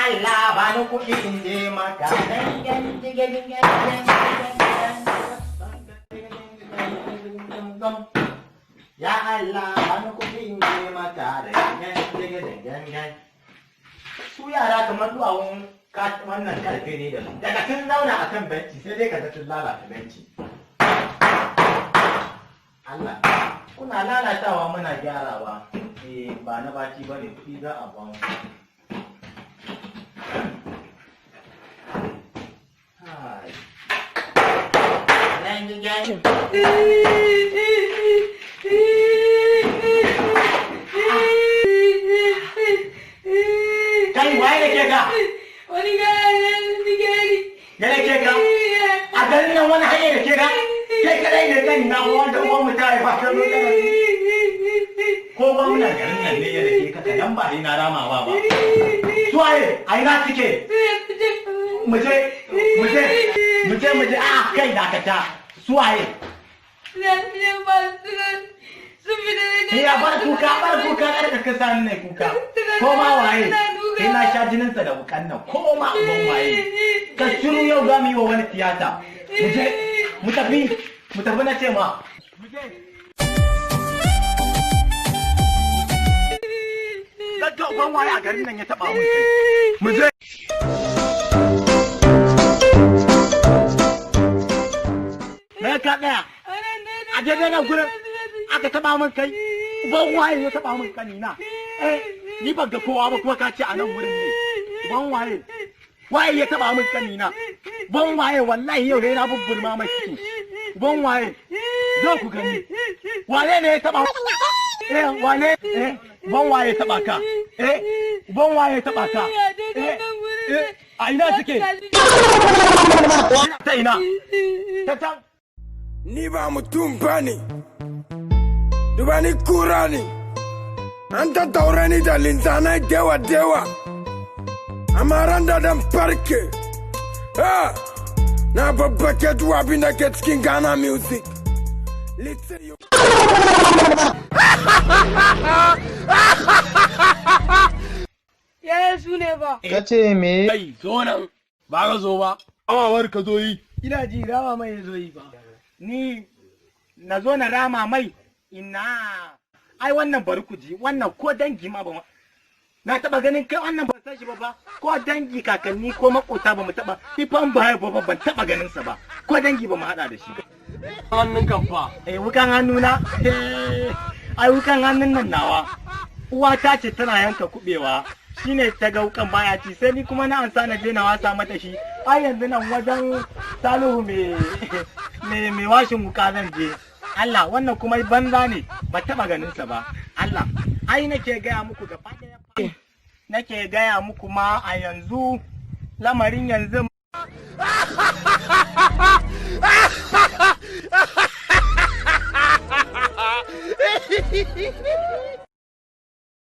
Allah ba ni kuɗi in je maka. Ya Allah ba ni kuɗi in je maka. Su yara kamar duwawun wannan karfe ne da su. Daga sun zauna a kan benci sai dai ka ga sun lalata benci. Allah, kuna lalatawa muna gyarawa. Eh, ba na baki ba ne, kuɗi za a ba mu. Hai. Kai, waye da ke ka? Wani gaya ne gari. Ya da ke ka? A garin nan wani hanyar da ke ka? Kai kadai ne kan na wanda uwan mu ta haifa ta zo ta rasu. Ko gwamnan garin nan ne ya da ke ka kadan ba ni na ramawa ba. Suwaye, a ina suke? Muje, muje, muje, muje, a kai dakata. Suwaye? Ni ya bar kuka, bar kuka, kada ka sa ni ne kuka. Ko ma waye? Sai na sha jininsa da wukan nan, ko ma uban waye. Ka shiru, yau za mu yi wa wani tiyata. Mu je, mu tafi, mu tafi na ce ma. Mu je. Zagga uban waye a garin nan ya taba mun kai. Mu je. Me ka ɗaya? A daidai nan gurin aka taba min kai. Uban waye ya taba min kanina? Eh, ni ban ga kowa ba kuma ka ce a nan wurin ne. Uban waye? Waye ya taba min kanina? Uban waye? Wallahi yau ne na bubburma mai ciki. Uban waye? Zo ku gani. Wane ne ya taba? Eh, wane? Eh, uban waye ya taba ka? Eh, uban waye ya taba ka? Eh, eh, a ina suke? Ta ina? Ta can. Ni ba mutum ba ne, duba ni kura ne, an tattaure ni da linzanai dewa-dewa, amma ran da dan farke, ha, na babbake duk abin da ke cikin Ghana music. Listen you. Ya su ne ba. Ka ce me? Kai, zo nan, ba ka zo ba. Amawar ka zo yi. Ina ji rama mai ya zo yi ba. Ni na zo na rama mai ina. Ai wannan bari ku ji, wannan ko dangi ma ba na taba ganin kai wannan ban san shi ba ba, ko dangi kakanni ko makota ba mu taba ni fa ba ba ban taba ganin sa ba, ko dangi ba mu hada da shi ba. Hannun kan fa. Eh, wukan hannuna, ai wukan hannun nan nawa uwata ce tana yanka kubewa shine ta ga wukan baya ci, sai ni kuma na ansa na je na wasa mata shi. Ai yanzu nan wajen Salihu mai washin wuka zan je. Allah, wannan kuma banza ne, ba taba ganin sa ba. Allah, ai nake gaya muku gaba ɗaya, nake gaya muku ma a yanzu lamarin yanzu.